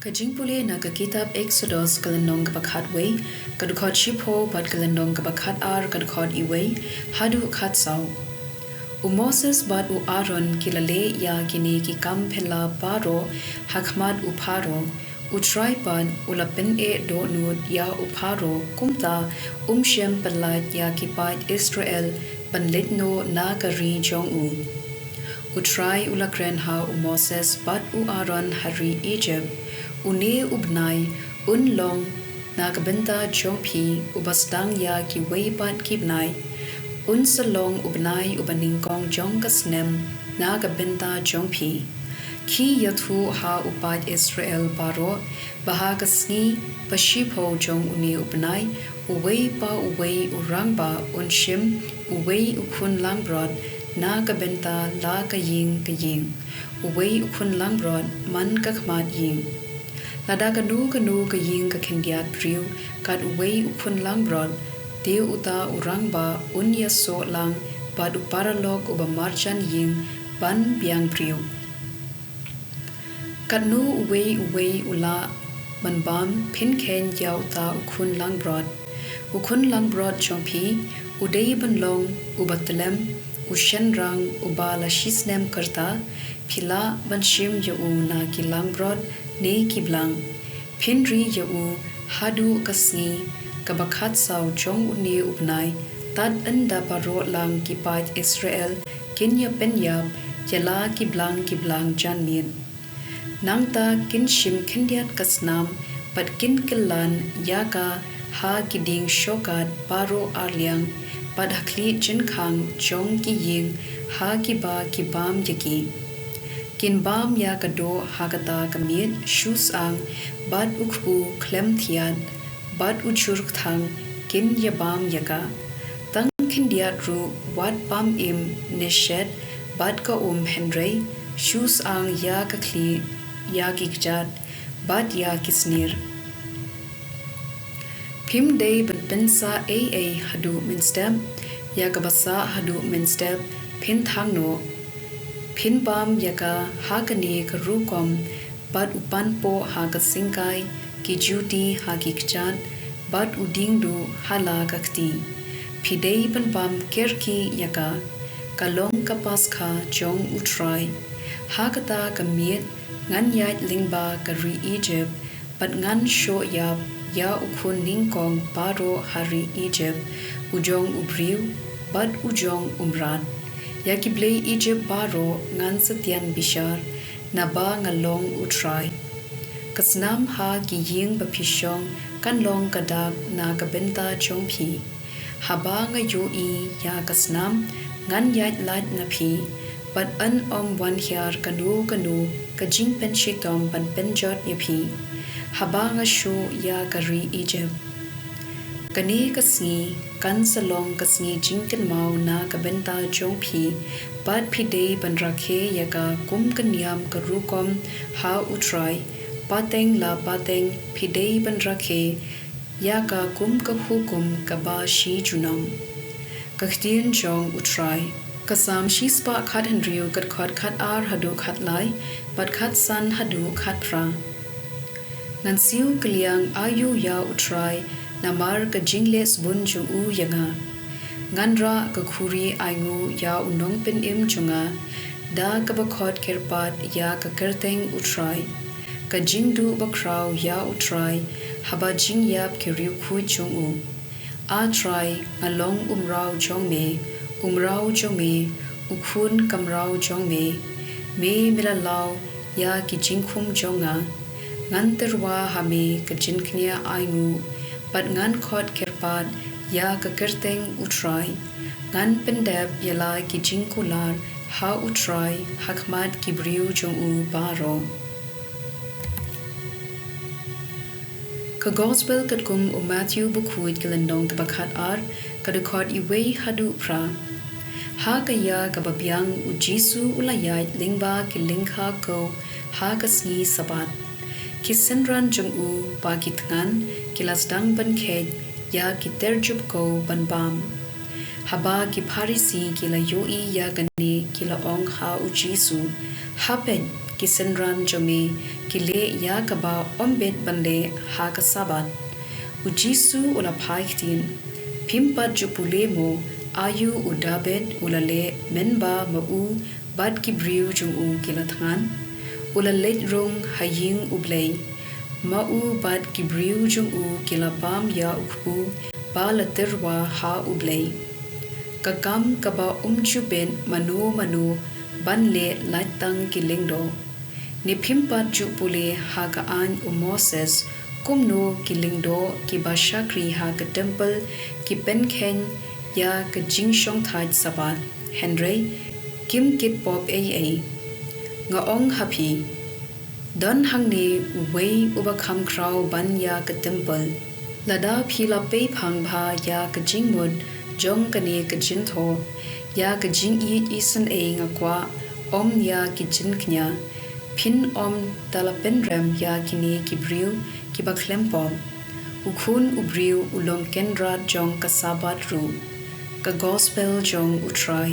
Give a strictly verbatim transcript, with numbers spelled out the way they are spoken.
Ka jingpule na ka kitab Eksodos ka lynnong kaba khatwei, ka dkhot shiphew bad ka lynnong kaba khatar, ka dkhot iwei haduh khatsaw. U Moses bad u Aaron ki la leh ïa kine ki kam phylla baroh ha khmat u Pharaoh. U Trai pat u la pyneh dohnud ïa u Pharaoh, kumta um shym pyllait ïa ki paid Israel ban leit noh na ka ri jong u. U Trai u la kren ha u Moses bad u Aaron ha ri Egypt. Une u bnai un long na ka bynta jong phi uba sdang ïa kiwei pat ki bnai. Un sa long u bnai uba nyngkong jong ka snem na ka bynta jong phi. Khie ïathuh ha u paid Israel baroh ba ha ka sngi ba shiphew jong une u bnai, uwei pa uwei u rangbah un shim uwei u khun langbrot na ka bynta la ka ïing ka ïing, uwei u khun langbrot man ka khmat ïing. Lada kano kano ka ïing ka khyndiat briew kat uwei u khun langbrot, te uta u rangbah un ïasoh lang bad u paralok uba marjan ïing ban biang briew. Katno uwei uwei u lah ban bam, phin kheiñ ïa uta u khun langbrot. U khun langbrot jong phi u dei ban long uba tyllem, u shynrang uba la shisnem kyrta. Phi lah ban shim ïa u na ki langbrot ne ki blang. Phin ri ïa u haduh ka sngi kaba khatsaw jong une u bnai, tad ynda baroh lang ki paid Israel kin ïa pynïap ïa la ki blang ki blang janmiet. Nangta kin shim khyndiat ka snam bad kin kyllan ïa ka ha ki dieng shongkat baroh arliang bad ha khlieh jingkhang jong ki ïing ha kiba ki bam ïa ki. Kin bam ïa ka doh ha kata ka miet shu syang bad u kpu khlem thiat bad u jhur kthang kin ïa bam ïa ka. Tang khyndiat ruh wat bam im ne shet bad ka um, hynrei shu syang ïa ka khlieh, ïa ki kjat bad ïa ki snier. Phim dei ban pynsah ei ei haduh mynstep, ïa kaba sah haduh mynstep phin thang noh. Phin bam ïa ka ha kane ka rukom bad u panpoh ha ka syngkai, ki juti ha ki kjat bad u diengduh ha la ka kti. Phi dei ban bam kerki ïa ka, ka long ka Paskha jong u Trai. Ha kata ka miet ngan ïaid lyngba ka ri Egypt bad ngan shoh ïap ïa u khun nyngkong baroh ha ri Egypt, u jong u briew bad u jong u mrad. Ïa ki blei Egypt baroh ngan sa tian bishar, naba nga long u Trai. Ka snam ha ki ïing ba phi shong kan long ka dak na ka bynta jong phi. Haba nga ïohi ïa ka snam ngan ïaid lait na phi bad yn ym wan hiar kano kano ka jingpynshitom ban pynjot ïa phi haba nga shoh ïa ka ri Egypt. Kane ka sngi kan sa long ka sngi jingkynmaw na ka bynta jong phi, bad phi dei ban rakhe ïa ka kum ka niam ka rukom ha u Trai. Pateng la pateng phi dei ban rakhe ïa ka kum ka hukum kaba shi junom. Ka ktien jong u Trai. Ka Salm shispah khathynriew, ka dkhot khatar haduh khatlai bad khatsan haduh khatphra. Ngan siew kylliang aïu ïa u Trai namar ka jingleh sbun jong u ïa nga. Ngan rah ka khuri ainguh ïa u nongpynim jong nga, da kaba khot kyrpad ïa ka kyrteng u Trai. Ka jingduh bakhraw ïa u Trai ha ba jingïap ki riewkhuid jong u. A Trai, nga long u mraw jong me, u mraw jong me, u khun ka mraw jong me. Me me la law ïa ki jingkhum jong nga. Ngan tyrwa ha me ka jingkñia ainguh, bad ngan khot kyrpad ïa ka kyrteng u Trai. Ngan pyndep ïa la ki jingkular ha u Trai ha khmat ki briew jong u baroh. Ka Gospel katkum u Matthew bakhuid, ka lynnong kaba khatar, ka dkhot iwei haduh phra. Ha ka ïa kaba biang u Jisu u la ïaid lyngba ki lyngkha kew ha ka sngi Sabbath. Ki synran jong u ba ki thngan ki la sdang ban kheit ïa ki tyrjup kew ban bam. Haba ki Pharisi ki la ïohi ïa kane ki la ong ha u Jisu, ha peit, ki synran jong me ki leh ïa kaba ym bit ban leh ha ka Sabbath. U Jisu u la phai ktien: Phim pat ju pule mo aïu u Dabid u la leh mynba ma u bad ki briew jong u ki la thngan? U la leit rung ha ïing U Blei, ma u bad ki briew jong u ki la bam ïa u kpu ba la tyrwa ha U Blei. Ka kam kaba ym ju bit mano mano ban leh lait tang ki lyngdoh. Ne phim pat ju pule ha ka aiñ u Moses kumno ki lyngdoh kiba shakri ha ka temple ki pynkheiñ ïa ka jingshongthait Sabbath, hynrei kim kit pop ei ei? Nga ong ha phi, don hangne uwei uba kham khraw ban ïa ka temple. Lada phi la peiphang bha ïa ka jingmut jong kane ka jingthoh, ïa ka jingïeit isynei nga kwah, ym ïa ki jingkñia, phin ym da la pynrem ïa kine ki briew kiba khlem pop. U Khun u Briew u long Kynrad jong ka Sabbath ruh. Ka Gospel jong U Trai.